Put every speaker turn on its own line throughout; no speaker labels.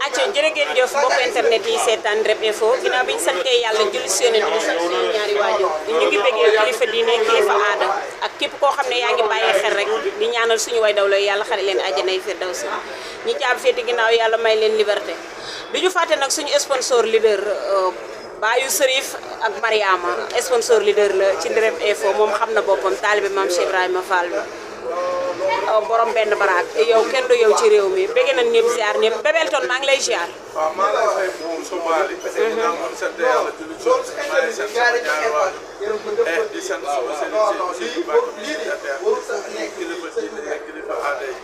acca jërë ngeen jëf mbokk internet yi seetaan Rep Info ginnaaw bi ñu santee yàlla julli si yonent bi sant suñu ñaari waajur ñu ngi bëggee kilifa diine kilifa aada ak képp koo xam ne yaa ngi bàyyi xel rek di ñaanal suñu way daw la yàlla xare leen àjjanay firdawsi ñi caabi féete ginnaaw yàlla may leen liberté du ñu fàtte nag suñu sponsor leader Bayou Serif ak Mariama sponsor leader la ci Rep Info moom xam na boppam taalibe Maam Cheikh Ibrahima Fall borom benn baraak yow kenn du yow ci réew mi bëgg nañ ñëpp ziar ñëpp Bébé Elton maa ngi lay ziar.
waaw maa ngi lay fay moom Somaali. dinaa moom sant yàlla julli ci maa ngi sant sama ñaari waay di sant sama sëriñ si aussi kilifa diine ak kilifa aada yi.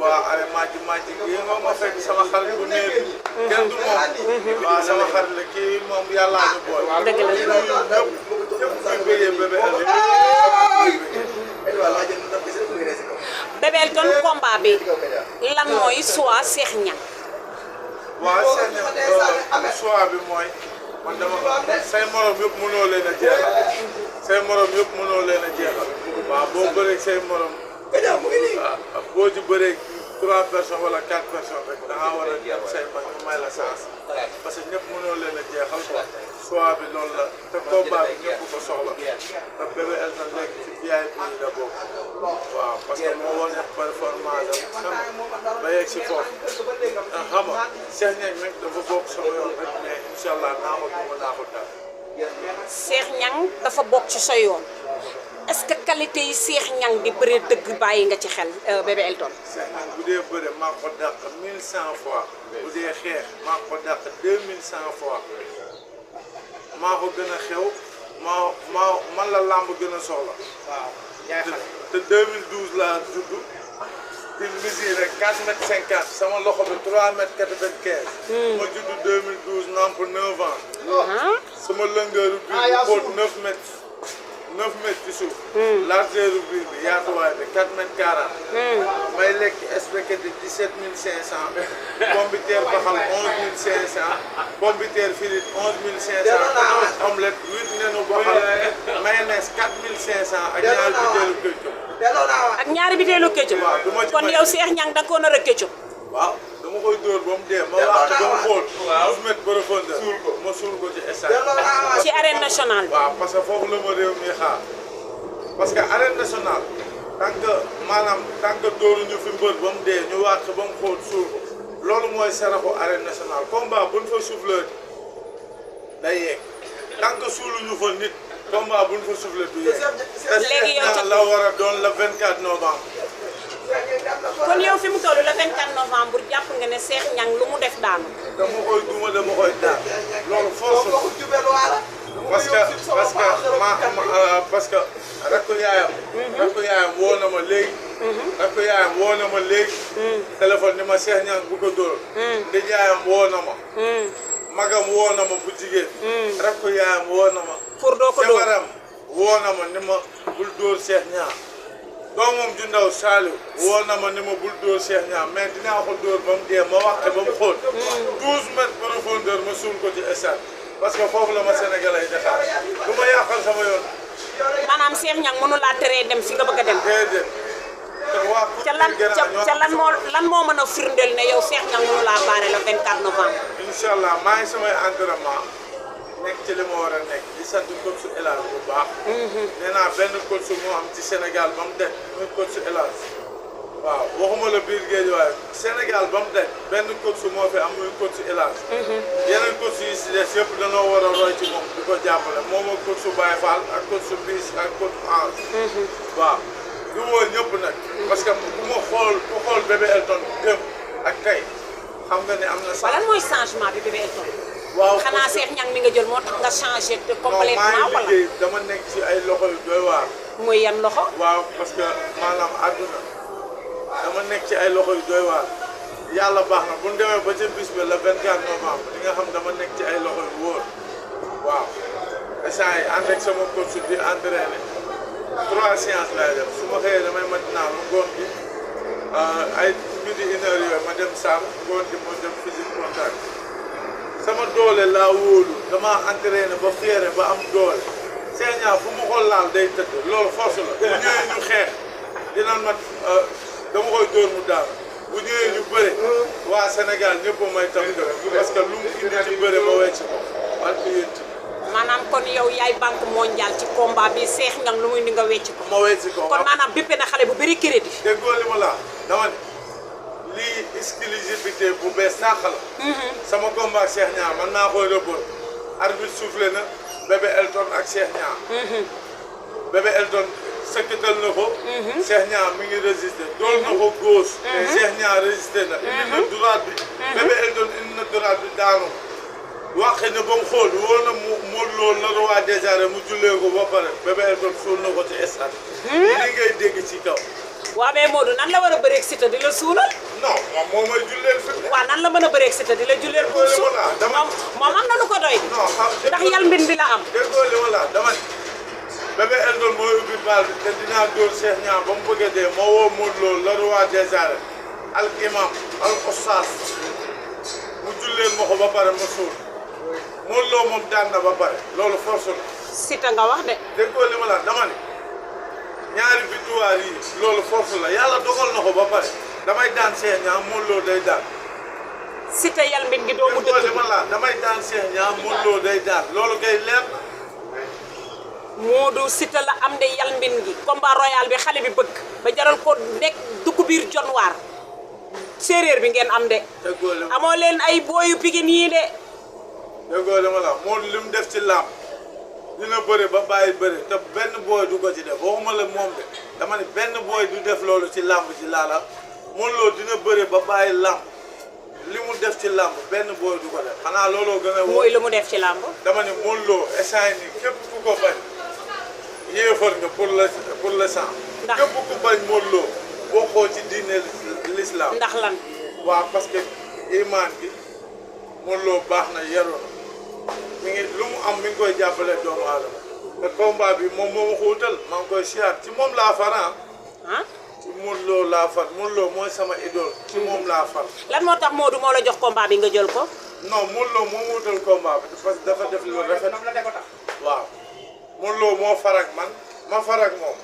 waa ay maaji kii moom ma fekk sama xarit bu néew bi. kenn du moom. waaw sama xarit la kii moom yàllaa ñu boole.
dëgg la
ñëpp bëggee Bébé Elton.
Bébé Elton combat bi lan mooy soit Cheikh Niang.
waaw Cheikh Niang soit bi mooy man dama say morom yëpp mënoo leen a jeexal say morom yëpp mënoo leen a jeexal waaw boo bëree say morom boo ci bëree 3 personnes wala 4 personnes rek da ngaa war a dem say mag ñu may la chance parce que ñëpp mënoo leen a jeexal quoi soit bi loolu la te combat bi ñëpp ko soxla te Bébé Elton nekk ci VIP yi la bokk waaw parce que moo wane performance am ba yegg si foofu xam nga Cheikh Niang nag dafa bokk sama yoon rek mais incha allah naa ko daal.
Cheikh Niang dafa bokk ci sa yoon est-ce que qualité yi Cheikh Niang di bëree dëgg bàyyi nga ci xel Bébé Elton.
Cheikh Niang bu dee bëre maa ko dàq 1100 fois bu dee xeex maa ko dàq 2100 fois maa ko gën a xew man la làmb gën a soxla. waaw te 2012 laa judd di mesuré 4,50 m sama loxo bi 3,95 m. ma judd 2012 namp 9 ans. sama lëngëru biir bu xóot 9 mètres. 9 mètres ci suuf. largeur biir bi yaatuwaay bi 4,40 m. may lekk spaghetti 17,500. pombiteer baxal 11,500. pombiteer frite 11,500. omelette 8 nenu baxal. mayonnaise 4,500 ak ñaari butéelu ketchup.
ak ñaari butéelu ketchup. kon yow Cheikh Niang da nga koo nar a ketchup.
waaw dama koy dóor ba mu dee ma wax ba mu xóot. 12 mètres profondeur. ma suul ko ci stade.
ci arène nationale bi.
waaw parce que foofu la ma réew mi xaar parce que arène nationale tant que dóoruñu fi mbër ba mu dee ñu wàcc ba mu xóot suul ko loolu mooy saraxu arène nationale combat buñ fa soufflé day yeeg tant que suuluñu fa nit combat buñ fa soufflé du yeeg.
léegi yow ca
la war a doon le 24 novembre.
kon yow fi mu toll le 24 novembre jàpp nga ne Cheikh Niang lu mu def daanu.
dama koy duma dama koy daan loolu force la parce que rakku yaayam woo na ma léegi. rakku yaayam woo na ma léegi. téléphone ni ma Cheikh Niang bu ko dóor. ndi yaayam woo na ma. magam woo na ma bu jigéen. rakku yaayam woo na ma.
pour doo ko dóor
jabaram woo na ma ni ma bul dóor Cheikh Niang. doomam ju ndaw Saliou woo na ma ni ma bul dóor Cheikh Niang mais dinaa ko dóor ba mu dee ma waxte ba mu xóot 12 mètres profondeur ma suul ko ci stade parce que foofu la ma Sénégalais yi di xaar du ma yàqal sama yoon.
maanaam Cheikh Niang mënu laa teree dem fi nga bëgg a dem.
déedéet te waa
ca lan moo mën a firndeel ne yow Cheikh Niang mënu laa baare le 24 novembre.
incha allah maa ngi samay entraînement nekk ci li ma war a nekk di sant coach El Hadj bu baax. nee naa benn coach moo am ci Sénégal ba mu daj muy coach El Hadj waaw waxuma la biir géej waaye Sénégal ba mu daj benn coach moo fi am muy coach El Hadj. yeneen coach yi si des yëpp danoo war a roy ci moom di ko jàppale moom ak coach Baye Fall ak coach Bis ak coach Ange. waaw di woo ñëpp nag. parce que ku xool Bébé Elton démb ak tey xam nga ne am na.
lan mooy changement bi Bébé Elton.
waaw
xanaa Cheikh Niang mi nga jël moo tax nga changé te complètement
non maa ngi liggéey dama nekk ci ay loxo yu doy waar.
muy yan loxo.
waaw parce que maanaam àdduna dama nekk ci ay loxo yu doy waar yàlla baax na bu ñu demee ba ca bis ba le 24 novembre di nga xam dama nekk ci ay loxo yu wóor waaw. instant yi ànd ak sama coach di entraîné 3 séances laay def su ma xëyee damay matinal ngoon gi ay midi 1 heure yooyu ma dem salle ngoon gi ma dem physique contact. sama doole laa wóolu dama entraîné ba fiere ba am doole Cheikh Niang fu mu ko laal day tëdd loolu force la bu ñëwee ñu xeex dinañ ma dama koy dóor mu daal bu ñëwee ñu bëre waa Sénégal ñëpp may tam parce que lu mu indi ci bëre ba wecc ko ak yéen
maanaam kon yow yaay banque mondiale ci combat bi Cheikh Niang lu muy di nga wecc ko.
ma wecc ko
kon maanaam bépp na xale bu bëri crédit.
déggoo li ma la dama ne lii exclusivité bu bees sàq la. sama combat ak Cheikh Niang man maa koy rëbboon arbitre soufflé na bébé Elton ak Cheikh Niang. bébé Elton sëkkatal na ko. Cheikh Niang mi ngi résisté. doon na ko gauche. mais Cheikh Niang résisté na. indi na droite bi. bébé Elton indi na droite bi daanu. waxee na ba mu xool wóor na mu Modou Lo la roi des arènes mu jullee ko ba pare bébé Elton suul na ko ci stade. li ngay dégg ci kaw.
waaw mais Modou nan la war a bëreeg Siteu di la suulal.
non moom moo may julleel fi.
waaw nan la mën a bëreeg Siteu di la julleel pour suul moom am na lu ko doy.
non xam
ndax yal mbin bi la am.
déggoo li ma la dama ni bébé Elton mooy ubbi baal bi te dinaa dóor Cheikh Niang ba mu bëgg a dee moo woo Modou Lo la roi des arènes al imam al oustaz mu julleel ma ko ba pare ma suul Modou Lo moom daan na ba pare loolu force la.
Siteu nga wax de.
déggoo li ma la dama ni ñaari victoire yi loolu force la yàlla dogal na ko ba pare damay daan Cheikh Niang Modou Lo day daan.
Siteu yal mbin gi doomu
déggoo li
dëkk
ma la damay daan Cheikh Niang Modou Lo day daan loolu kay leer na.
Modou Siteu la am de yal mbin gi combat royal bi xale bi bëgg ba jaral ko nekk dugg biir jonwaar séeréer bi ngeen am de.
déggoo li ma
amoo leen ay booyu Pikine yii de.
déggoo li ma la Modou li mu def ci làmb dina bëre ba bàyyi bëre te benn booy du ko ci def waxuma la moom de dama ne benn booy du def loolu ci làmb ci laala Modou Lo dina bëre ba bàyyi làmb li mu def ci làmb benn booy du ko def xanaa looloo gën a wóor.
mooy lu mu def ci làmb.
dama ne Modou Lo essayé ni képp ku ko bañ yéefar nga pour le sang.
ndax
képp ku bañ Modou Lo bokkoo ci diine l'islam.
ndax lan.
waaw parce que iman bi Modou Lo baax na yaru na mi ngi lu mu am mi ngi koy jàppale doomu aadama te combat bi moom moo ma ko wutal maa ngi koy siyaat ci moom laa far
ah.
ci Modou Lo laa far Modou Lo mooy sama idole ci moom laa far.
lan moo tax Modou moo la jox combat bi nga jël ko.
non Modou Lo moo ma wutal combat bi parce que dafa def lu rafet waaw Modou Lo moo far ak man ma far ak moom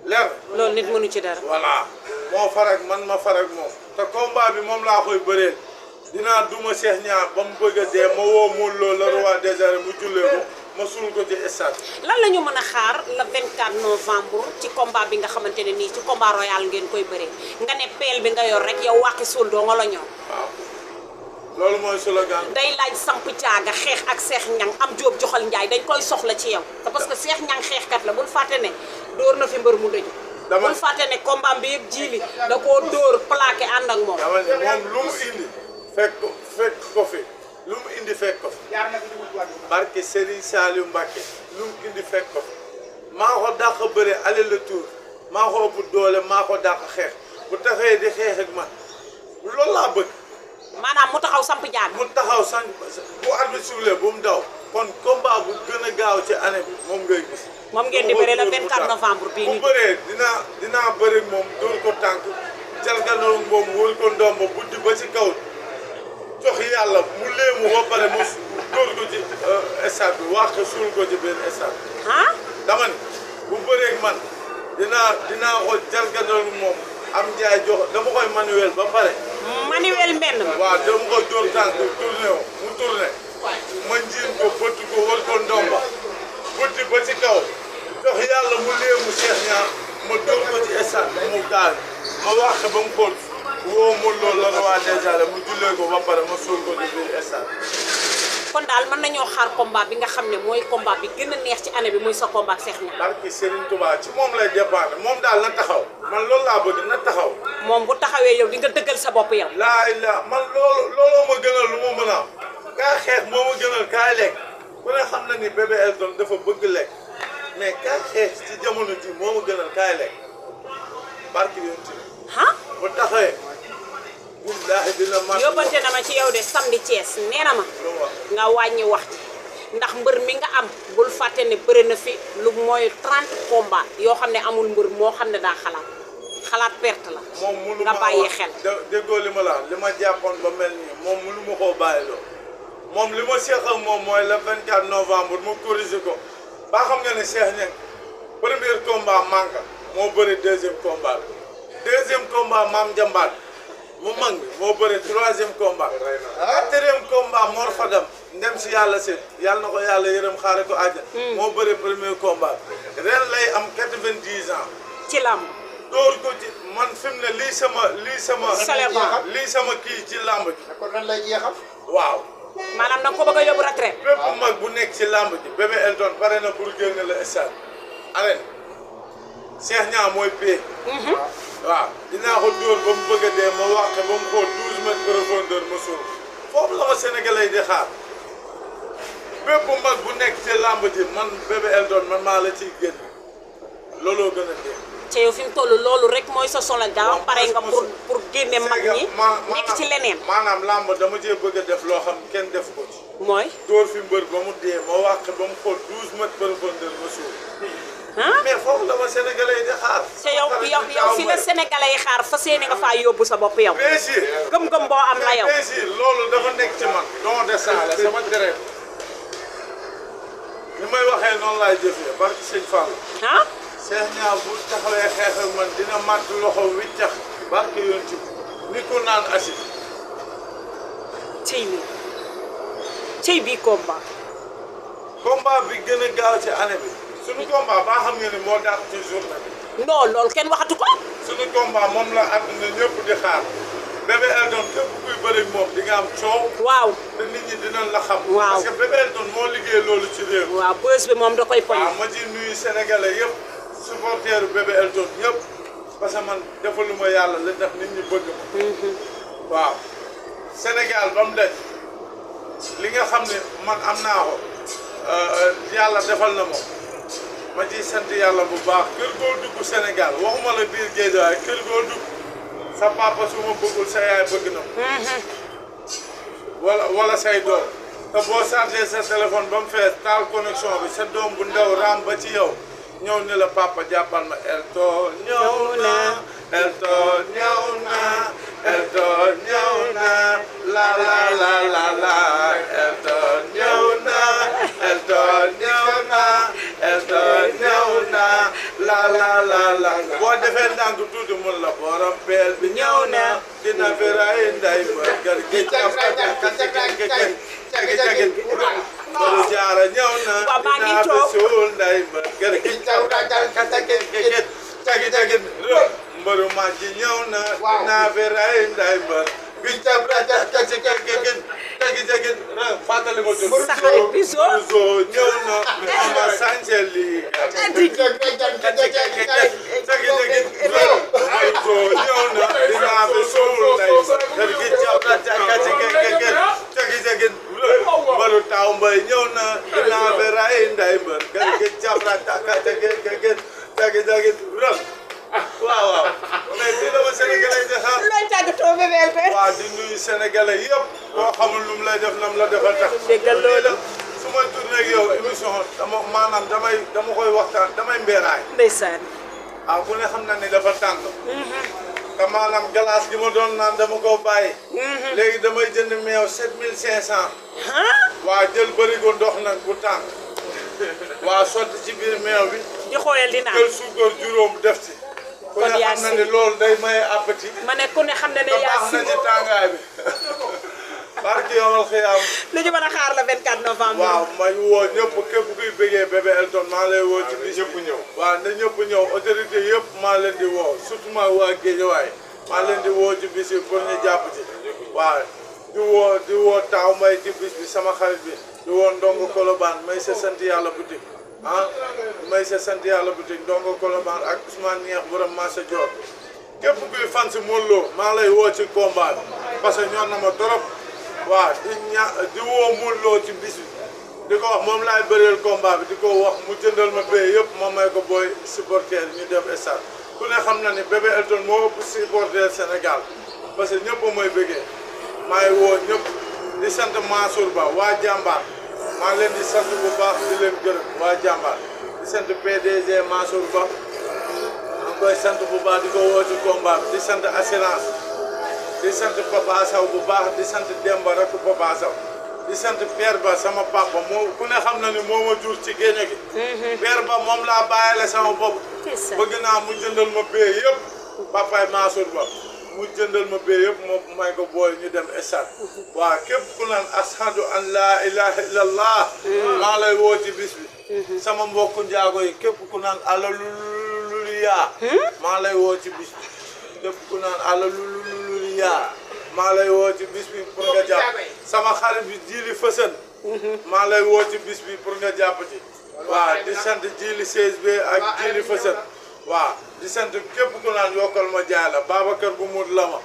leer na.
loolu nit mënu ci dara.
voilà moo far ak man ma far ak moom te combat bi moom laa koy bëreel dinaa duma Cheikh Niang ba mu bëgg a dee ma woo Modou Lo la roi des arènes mu jullee ko ma suul ko ci stade.
lan la ñu mën a xaar le 24 novembre ci combat bi nga xamante ne nii ci combat royal ngeen koy bëree nga ne peel bi nga yor rek yow wàqi suul doo nga la ñëw.
waaw loolu mooy slogan.
day laaj samp caaga xeex ak Cheikh Niang am jóob joxal njaay dañ koy soxla ci yow te parce que Cheikh Niang xeexkat la bul fàtte ne dóor na fi mbër mu dëju.
dama
bul fàtte ne combat bi yëpp jiili da koo dóor plaqué ànd ak moom.
dama ne moom lu mu indi fekk ko fi lu mu indi fekk ko fi barke Serigne Saliou Mbacké lu mu indi fekk ko fi maa ko dàq bëre aller le tour maa ko ëpp doole maa ko dàq xeex bu taxee di xeex ak man loolu laa bëgg.
maanaam mu taxaw samp jaaga.
mu taxaw sànq bu arbitre soufflé bu mu daw kon combat bu gën a gaaw ci année bi moom ngay gis.
moom ngeen di bëre le 24 novembre bii ñu.
bu bëree dinaa bëri moom dóor ko tànk jalgandoo moom wóor ko ndombo buddi ba ci kaw jox yàlla mu léemu ba pare mu dóor ko ci stade bi wax suul ko ci benn stade.
ah.
dama ni bu bëree man dinaa ko jalgandoo moom am njaay jox dama koy manuel ba pare.
manuel mbenn.
waaw dama ko dóor tànk tourné wu mu tourné ma njiin ko bëtt ko wër ko ndomba buddi ba ci kaw jox yàlla mu léemu Cheikh Niang ma dóor ko ci stade mu gaal ma wax ba mu ko woo Modou Lo la roi des arènes mu jullee ko ba pare ma suul ko ci biir stade.
kon daal mën nañoo xaar combat bi nga xam ne mooy combat bi gën a neex ci année bi muy sa combat ak Cheikh Niang.
barki Serigne Touba ci moom lay dépendre moom daal na taxaw man loolu laa bëgg na taxaw.
moom bu taxawee yow di nga dëggal sa bopp yow.
laa ilaa man looloo ma gënal lu ma mën a am kaa xeex moo ma gënal kaay lekk ku ne xam na ni bébé Elton dafa bëgg lekk mais kaay xeex ci jamono ji moo ma gënal kaay lekk barki yoon ci.
ah.
bu taxawee. billaahi dina man
yóbbante na ma ci yow de samedi Thiès nee na ma nga wàññi wax ci ndax mbër mi nga am bul fàtte ne bëri na fi lu mooy 30 combat yoo xam ne amul mbër moo xam ne daa xalaat perte la.
moom mënu
nga
ma
bàyyi xel.
déggoo li ma la li ma jàppoon ba mel nii moom mënu ma koo bàyyiloo moom li ma seq ak moom mooy le 24 novembre ma corrigé ko ba xam nga ne Cheikh Niang premier combat manque moo bëri deuxième combat maam Jambaat mu mag mi moo bëre 3e combat 4e combat Mor Fadam ndem si yàlla seet yàlla na ko yàlla yërëm xaare ko àjja moo bëre 1er combat ren lay am 90 ans
ci lamb
door ko ci man fi mu ne lii sama kii ci lamb ji
kon nan lay jeexal.
waaw
maanaam da nga ko bëgg a yóbbu retraite
bépp mag bu nekk ci lamb ji Bébé Elton pare na pour génne la stade arène Cheikh Niang mooy pay waaw dinaa ko dóor ba mu bëgg a dee ma wàqe ba mu xool 12 mètres profondeur ma suul foofu la ma Sénégalais di xaar bépp mag bu nekk ci lamb ji man Bébé Elton man maa la ciy génn looloo gën a dee
te yow fi mu toll loolu rek mooy sa slogan pare nga pour génne mag ñi nekk ci leneen
maanaam lamb dama cee bëgg a def loo xam kenn def ko ci
mooy
dóor fi mbër ba mu dee ma wàqe ba mu xool 12 mètres profondeur ma suul mais foofu la ma Sénégalais di xaar
te yow fi la Sénégalais yi xaar fas yéene nga faa yóbbu sa bopp yow
bien sûr
gëm-gëm boo am la yow
bien sûr loolu dafa nekk ci man don de sang la sama deret ni may waxee noonu laay jëfee barki sëñ Fall Cheikh Niang bu taxawee xeex ak man dina màtt loxo wiccax barki yoon ci ni ko naan acide
cey bii combat
bi gën a gaaw ci année bi suñu combat baa xam nga ni moo dàq ci journée bi
non loolu kenn waxatu ko
suñu combat moom la àdduna ñëpp di xaar Bébé Elton képp kuy bëri moom di nga am coow
waaw
te nit ñi dinañ la xam
waaw
parce que Bébé Elton moo liggéey loolu ci réew
waaw bës bi moom da koy poñ
waaw ma ci nuyu Sénégalais yëpp supporteru Bébé Elton ñëpp parce que man defaluma yàlla la tax nit ñi bëgg ma waaw Sénégal ba mu daj li nga xam ne man am naa ko yàlla defal na moom ma ciy sant yàlla bu baax kër goo dugg Sénégal waxuma la biir géej waaye kër goo dugg sa papa su ma bëggul sa yaay bëgg na wala say doom te boo chargé sa téléphone ba mu fees taal connexion bi sa doom bu ndaw raam ba ci yow ñëw ni la papa jàppal ma Elton ñëw na Elton ñëw na Elton ñëw na la la la la la Elton ñëw na Elton ñëw na Elton ñëw na la la la la boo defee ndànk tuuti mun la borom peel bi ñëw na dina fi ray nday bërgër gi cagi baru jaara ñëw na dina fi suul nday bërgër gi cagi mbaru majji ñëw na dina fi ray nday bër cagi fàttali ko jóg
saxarit bi soo
ñëw na ama sancel lii ñëw na dinaa fi suul nday bër gi cagi mbaru taw mbay ñëw na dinaa fi ray nday bër gi cagi waaw mais di la ma Sénégalais di xaar
looy tàggatoo Bébé Elton
waaw di nuyu Sénégalais yëpp koo xamul lu mu lay def nam la defal tax
déggal loolu
su may tourné ak yow émission dama koy waxtaan damay mbeeraay
ndeysaan
waaw ku ne xam na ni dafa tàng te maanaam glace gi ma doon naan dama koo bàyyi léegi damay jënd meew 7500 waaw jël bërigo ndox nag bu tàng waaw sotti ci biir meew bi
di xooyal di naan
jël suukar juróom def ci ku ne xam na ni loolu day maye appétit
ma ne ku ne xam na ne yaa
baax na ci tàngaay bi barke yomal xiyaam
lu ñu mën a xaar la 24 novembre
waaw may woo ñëpp képp kuy bëggee Bébé Elton maa lay woo ci bis ñëpp ñëw waaw na ñëpp ñëw autorité yëpp maa leen di woo surtout maa waa Guédiawaye maa leen di woo ci bis yi pour ñu jàpp ci waaw di woo taaw may ci bis bi sama xarit bi di woo Ndongo Kolobane may sa sant yàlla boutique may sa sant yàlla boutique Ndongo Kolobane ak Ousmane Neex borom Massa Dior képp kuy fan si Modou Lo maa lay woo ci combat bi parce que ñor na ma trop waaw di woo Modou Lo ci bis bi di ko wax moom laay bëreel combat bi di ko wax mu jëndal ma bee yëpp ma may ko booy supporter ñu dem stade ku ne xam na ni Bébé Elton moo ëpp supporter Sénégal parce que ñëpp mooy bëggee maa ngi woo ñëpp di sant Mansour Ba waa jàmbaar maa ngi leen di sant bu baax di leen gërëm waa jàmbaar di sant PDG Mansour Ba maa ngi koy sant bu baax di ko woo ci combat bi di sant assurance di sant Papa Sow bu baax di sant Demba rek Papa Sow di sant Père Ba sama papa moo ku ne xam na ni moo ma jur ci génne gi Père Ba moom laa bàyyile sama bopp bëgg naa mu jëndal ma bee yëpp papaay Mansour Ba mu jëndal ma bee yëpp moo may ko booy ñu dem stade waaw képp ku naan ashadu an laa ilaha illallah maa lay woo ci bis bi sama mbokku njaago yi képp ku naan Alleluia maa lay woo ci bis bi képp ku naan Alleluia maa lay woo ci bis bi pour nga jàpp sama xarit bi Jili Fësën maa lay woo ci bis bi pour nga jàpp ci waaw di sant Jili 16B ak Jili Fësën waaw di sant képp ku naan yokkal ma jaay la Babacar bu mut la ma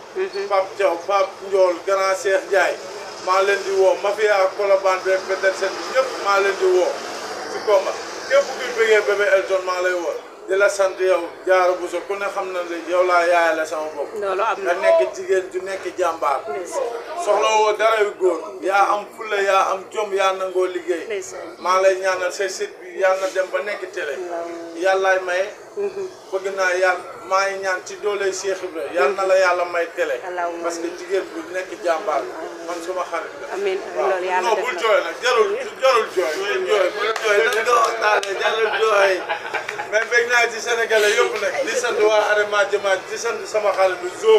Pape Thiaw Pape Ndiol Grand Cheikh Ndiaye maa leen di woo mafia Colobane beeg Petersen bi ñëpp maa leen di woo ci combat képp kuy bëggee Bébé Elton maa lay woo di la sant yow Diarra Bousso ku ne xam na ne yow laa yaay la sama bopp nga nekk jigéen ju nekk jàmbaar soxla woo dara yu góor yaa am fulla yaa am jom yaa nangoo liggéey maa lay ñaanal say site bi yàlla na dem ba nekk télé yàllaay may bëgg naa yàlla maa ngi ñaan ci dooley Cheikh Ibrahima yàlla na la yàlla may télé parce que jigéen bu nekk jàmbaar man suma xarit la
amiin loolu yàlla
non bul jooy nag jarul jooy bul jooy dañ ko waxtaane jarul jooy mais bëgg naa ci sénégalais yëpp nag di sant waa Arema Jamaat di sant sama xarit bi Zo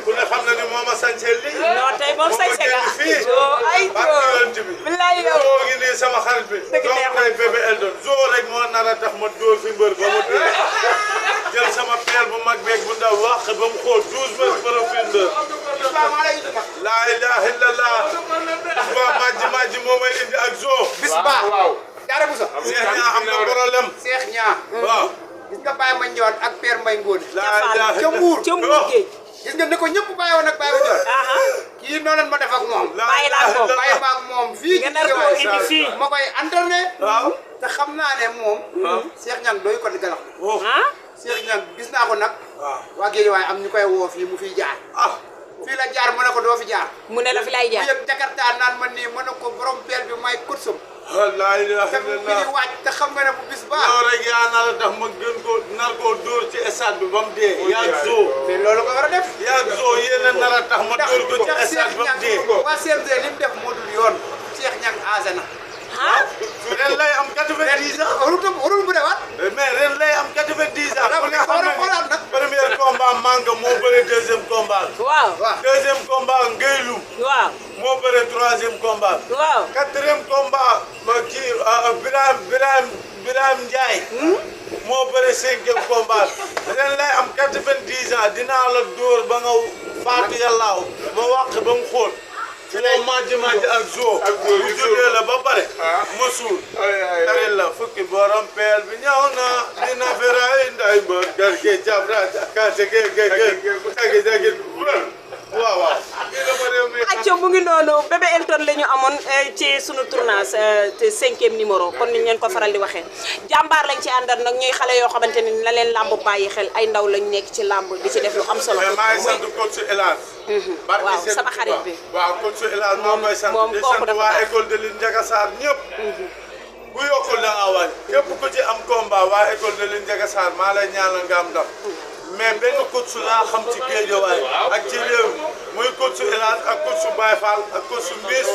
ku ne xam na ni moo ma sañsee lii
non tey moom sañse nga
fii
ay
yonent bi
billaay yow
Zo ngi nii sama xarit bi donc nay Bébé Elton Zo rek moo nar a tax ma dóor fi mbër ba ma dóor jël sama peel bu mag beeg bu ndaw wax ba mu xool 12 mètres profondeur laa ilaha illallah ba majji moo may indi ak Zo
bis ba Diarra Bousso
Cheikh ñaa am na problème
Cheikh ñaa
waaw
gis nga Baye Ma Ndione ak Père Mbaye Ngone
ca
Mbuur
géej
gis nga ne ko ñëpp bàyyi woon ak Baye Ma Ndione kii noonu lañ ma def ak moom
bàyyi laa ko
bàyyi ma ak moom fii
nga nar koo indi fii
ma koy entraîné
waaw
te xam naa ne moom Cheikh Niang doy ko di galax Cheikh Niang gis naa ko nag waa géej waaye am ñu koy woo fii mu fiy jaar fii la jaar mën na ko doo fi jaar
mu ne la fi lay jaar
bu yëg Jakarta naan man nii mën na ko borom peel bi may kursum
laa ilaha
te mu
illallah
ngi waaj te xam nga ne bu bis baax
yow rek yaa nar a tax ma gën ko nar koo dóor ci stade bi ba mu dee yaa Zo
mais loolu ko war a def
yaa Zo yéen a nar a tax ma dóor ko ci stade ba mu dee
waa CNG li mu def moo dul yoon Cheikh Niang âgé na
ren lay am 90 ans
warul bu dewaat
mais ren lay am 90 ans ku ne xam
war a xoolaat nag
premier combat Manga moo bëre deuxième combat
waaw
deuxième combat Ngeylu
waaw
moo bëre troisième combat
waaw
quatrième combat kii Birame Ndiaye moo bëre cinquième combat ren lay am 90 ans dinaa la dóor ba nga faatu yàllaaw ba wàq ba mu xóot woo majji ak Zo bu jógee la ba pare ma suul taril la fukki borom peel bi ñëw na dina feray nday mbër gar ge jabra kaate ge tagi waaw waaw
acco mu ngi noonu Bébé Elton la ñu amoon ci sunu tournage te 5e numéro kon ni ñu leen ko faral di waxee jàmbaar lañ ci àndal nag ñuy xale yoo xamante ne la leen làmb bàyyi xel ay ndaw lañ nekk ci làmb di ci def lu am solo
mais maa ngi sant coach Elane
waaw sama xarit bi
waaw coach Elane moom may sant di sant waa école de Lune Ndiaga Sarr ñëpp bu yokkul da nga wàññi képp ku ci am combat waa école de Lune Ndiaga Sarr maa lay ñaanal nga am ndam mais benn coach laa xam ci Guédiawaye ak ci réew muy coach Elane ak coach Baye Fall ak coach Mbis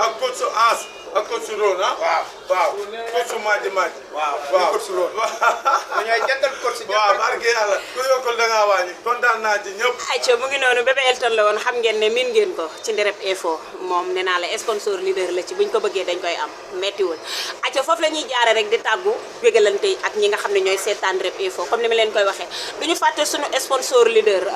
ak coach Ans ak coach Rona waaw coach Madji waaw coach Rona
dañooy jëndal coach
waaw barke yàlla ku yokkul da ngaa wàññi kontaan naa ci ñëpp
ayca mu ngi noonu Bébé Elton la woon xam ngeen ne miin ngeen ko ci Ndereb Info moom nee naa la sponsor leader la ci buñ ko bëggee dañ koy am méttiwul ayca foofu la ñuy jaare rek di tàggu bégalante ak ñi nga xam ne ñooy seetaan Ndereb Info comme ni ma leen koy waxee duñu fàtte suñu sponsor leader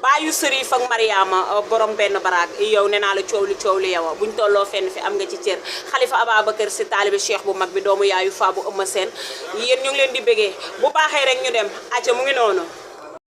baayu Sërif ak Mariama borom benn baraag yow nee naa la coow li yow buñ tolloo fenn fi am nga ci cër Khalifa Ababacar si taalibe Cheikh bu mag bi doomu yaayu Faabu Ëmma Seen yéen ñu ngi leen di bégee bu baaxee rek ñu dem ayca mu ngi noonu